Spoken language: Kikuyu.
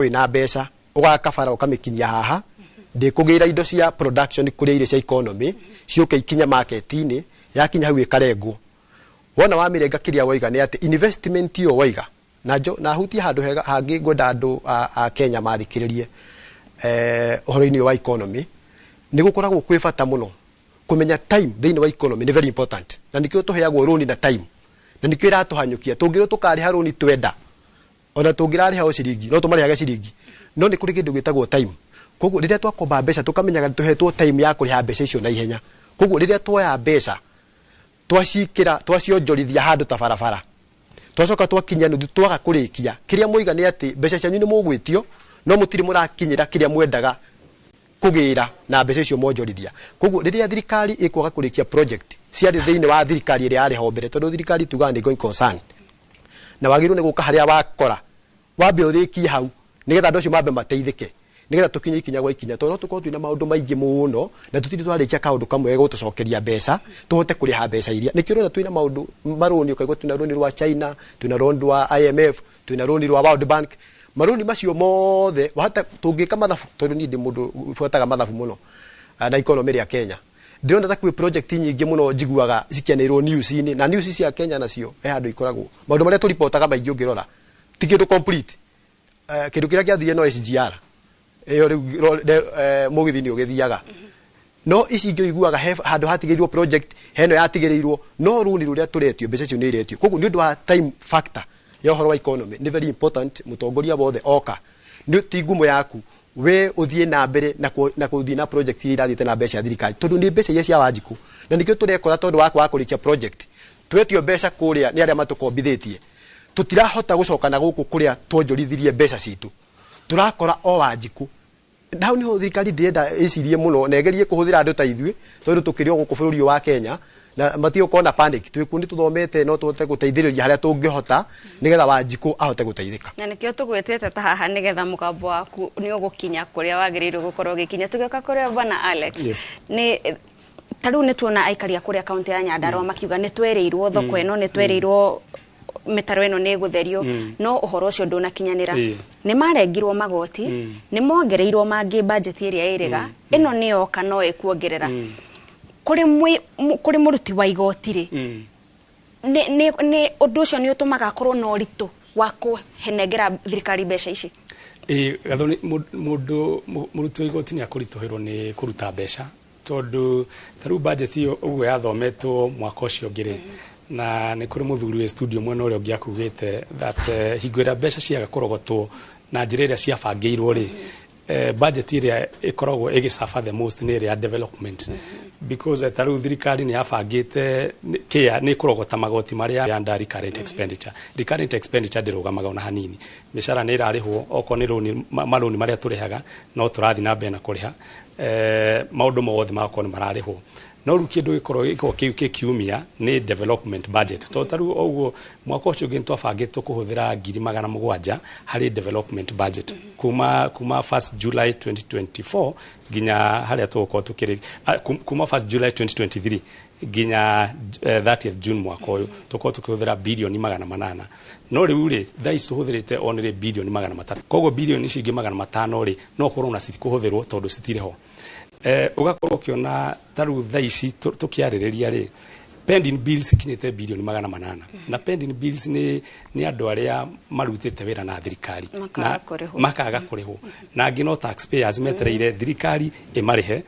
Wĩna mbeca, ũgaka bara, ũkamĩkinyia haha, ndĩkũgĩra indo cia production kũrĩa irĩ cia economy ciũke ikinye market-inĩ. Yakinya hau ĩkarengwo. Wona wamĩrenga, kĩrĩa waiga nĩ atĩ investment ĩyo waiga na njo na hutie handũ hega hangĩ. Ngwenda andũ a Kenya mathikĩrĩrie ũhoro-inĩ ũyũ wa economy. Nĩ gũkoragwo kwĩ bata mũno kũmenya time thĩinĩ wa economy nĩ very important, na nĩkĩo tũheagwo rũni na time, na nĩkĩo ĩratũhanyũkia. Tũngĩrwo tũkarĩha rũni twenda, ona tũngĩrarĩha o ciringi, no tũmarĩhage ciringi, no nĩ kũrĩ kĩndũ gĩtagwo time. Koguo rĩrĩa twakomba mbeca, tũkamenyaga nĩ tũhetwo time ya kũrĩha mbeca icio na ihenya. Koguo rĩrĩa tuoya mbeca, twacikĩra, twacionjorithia handũ ta barabara, twacoka twakinya nuthu, twaga kũrĩkia, kĩrĩa mwaiga nĩ atĩ mbeca cianyu nĩ mũgwĩtio, no mũtirĩ mũrakinyĩra kĩrĩa mwendaga kũgĩra na mbeca icio mwonjorithia. Koguo rĩrĩa thirikari ĩkwaga kũrĩkia project ciarĩ thĩinĩ wa thirikari ĩrĩa yarĩ ho mbere, tondũ thirikari tugaga nĩ going concern, na wagĩrĩirwo nĩ gũka harĩa wakora wambe ũrĩkie hau, nĩgetha andũ acio mambe mateithĩke, nĩgetha tũkinye ikinya gwa ikinya, tondũ no tũkorwo twĩna maũndũ maingĩ mũno na tũtirĩ twarĩkia kaũndũ kamwe gũtũcokeria mbeca tũhote kũrĩha mbeca iria. Nĩkĩo ũrona twĩna maũndũ marũni, ũkaigua twĩna rũni rwa China, twĩna rũni rwa IMF, twĩna rũni rwa World Bank. Marũni macio mothe wahota tũngĩka mathabu, tondũ niĩ ndĩ mũndũ ũbuataga mathabu mũno na economy rĩa Kenya, ndĩrona ta kwĩ project nyingĩ mũno njiguaga cikĩanĩrwo news-inĩ, na news cia Kenya nacio he handũ ikoragwo maũndũ marĩa tũripotaga maingĩ, ũngĩrora ti kĩndũ complete. Kĩndũ kĩrĩa kĩathire no SGR ĩyo rĩu mũgithi nĩ ũgĩthiaga, no ici ingĩ ũiguaga he handũ hatigĩirwo project, heno yatigĩrĩirwo, no rũni rũrĩa tũretio, mbeca icio nĩ iretio. Koguo nĩ ũndũ wa time factor ya ũhoro wa economy, nĩ very important mũtongoria wothe oka, nĩ ti ngumo yaku we ũthiĩ na mbere na kũthiĩ na project iria irathiĩte na mbeca cia thirikari, tondũ nĩ mbeca iria cia Wanjikũ. Na nĩkĩo tũrekora, tondũ wa kwaga kũrĩkia project, twetio mbeca kũrĩa nĩ arĩa matũkombithĩtie, tũtirahota gũcoka na gũkũ kũrĩa twonjorithirie mbeca citũ, tũrakora o Wanjikũ. Na hau niho thirikari ndĩrenda ĩcirie mũno na ĩgerie kũhũthĩra andũ ta ithuĩ, tondũ tũkĩrĩ o gũkũ bũrũri ũyũ wa Kenya na matige gũkorwo na panic. Twĩ kuo nĩ tũthomete, no tũhote gũteithĩrĩria harĩa tũngĩhota nĩgetha Wanjikũ ahote gũteithĩka. Na nĩkĩo tũgwĩtĩte ta haha, nĩgetha mũgambo waku nĩ ũgũkinya kũrĩa wagĩrĩirwo gũkorwo ũgĩkinya. Tũgĩũka kũrĩa bwana Alex, nĩ ta rĩu nĩ tuona aikari a kũrĩa kaunti ya Nyandarua makiuga nĩ twerĩirwo thoko ĩno, nĩ twerĩirwo mĩtaro ĩno nĩ ĩgũtherio, no ũhoro ũcio ndũnakinyanĩra. Nĩ marengirwo magoti, nĩ mongereirwo mangĩ budget ĩrĩa ĩrĩga ĩno nĩ yoka no ĩkuongerera kũrĩ mũruti wa igoti rĩ, nĩ ũndũ ũcio nĩ ũtũmaga akorwo na ũritũ wa kũhenengera thirikari mbeca ici. Ĩ Gathoni, mũndũ mũruti wa igoti nĩ akũritũhĩrwo nĩ kũruta mbeca, tondũ ta rĩu budget ĩyo ũguo yathometwo mwaka ũcio ũngĩ rĩ, na nĩ kũrĩ mũthuri wĩ studio mwena ũrĩa ũngĩ akugĩte that hingo ĩrĩa mbeca ciaga kũrogotwo na njĩra ĩrĩa ciabangĩirwo rĩ, budget ĩrĩa ĩkoragwo ĩgĩsuffer the most nĩ ĩrĩa ya development, because ta rĩu thirikari nĩ yabangĩte kĩa nĩ kũrogota magoti marĩa ya nda recurrent expenditure. Recurrent expenditure ndĩrũgamaga ona hanini. Mĩcara nĩ ĩrarĩhwo, okorwo nĩ rũni, marũni marĩa tũrĩhaga no tũrathiĩ na mbere na kũrĩha, maũndũ mothe magakorwo nĩ mararĩhwo, no rĩu kĩndũ gĩkorwo kĩu gĩkiumia nĩ development budget, tondũ ta rĩu ũguo mwaka ũcio ũngĩ nĩ twabangĩtwo kũhũthĩra 700,000 harĩ development budget kuma 1st July 2024 nginya harĩa tũgũkorwo tũkĩrĩ kuma 1st July 2023 nginya 30th June mwaka ũyũ, tũkorwo tũkĩhũthĩra birioni 800. No rĩu rĩ, thaa ici tũhũthĩrĩte o nĩ rĩ birioni 300. Koguo birioni ici ingĩ 500 rĩ, no ũkorwo na citikũhũthĩrwo tondũ citirĩ ho. Ũgakorwo ũkĩona ta rĩu thaa ici tũkĩarĩrĩria rĩ, pending bills ikinyĩte birioni 800, na pending bills nĩ andũ arĩa marutĩte wĩra na thirikari makaga na kũrĩhwo. Makaga kũrĩhwo, na angĩ no taxpayers metereire thirikari ĩmarĩhe.